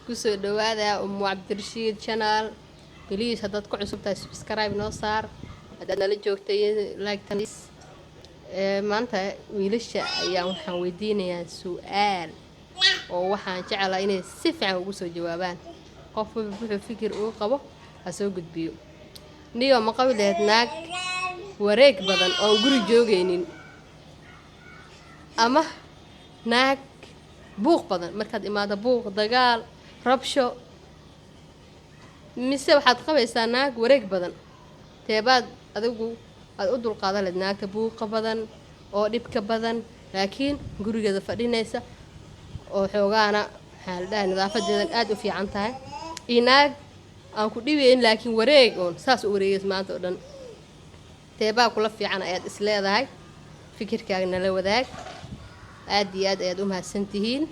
Kusoo dhawaada Umu Cabdirashiid channel. Please, haddaad ku cusub tahay, subscribe noo saar. Haddaad nala joogtay, like tanis. Maanta wiilasha ayaan waxaan weydiinayaa su-aal oo waxaan jeclaa inay si fiican ugu soo jawaabaan. Qof walba wuxuu fikir uu qabo ha soo gudbiyo. Niyo, ma qabi lahayd naag wareeg badan oon guri joogaynin ama naag buuq badan? Markaad imaado, buuq, dagaal, rabsho, mise waxaad qabaysaa naag wareeg badan? Teebaad adigu aad u dulqaadan lahayd? Naagta buuqa badan oo dhibka badan, laakiin gurigeeda fadhinaysa oo xoogaana, maxaa la dhahay, nadaafadeedan aad u fiican tahay, iyo naag aan ku dhibayn laakiin wareeg oon saas u wareegaysa maanta oo dhan? Teebaa kula fiican ayaad is leedahay? Fikirkaaga nala wadaag. Aad iyo aad ayaad u mahadsan tihiin.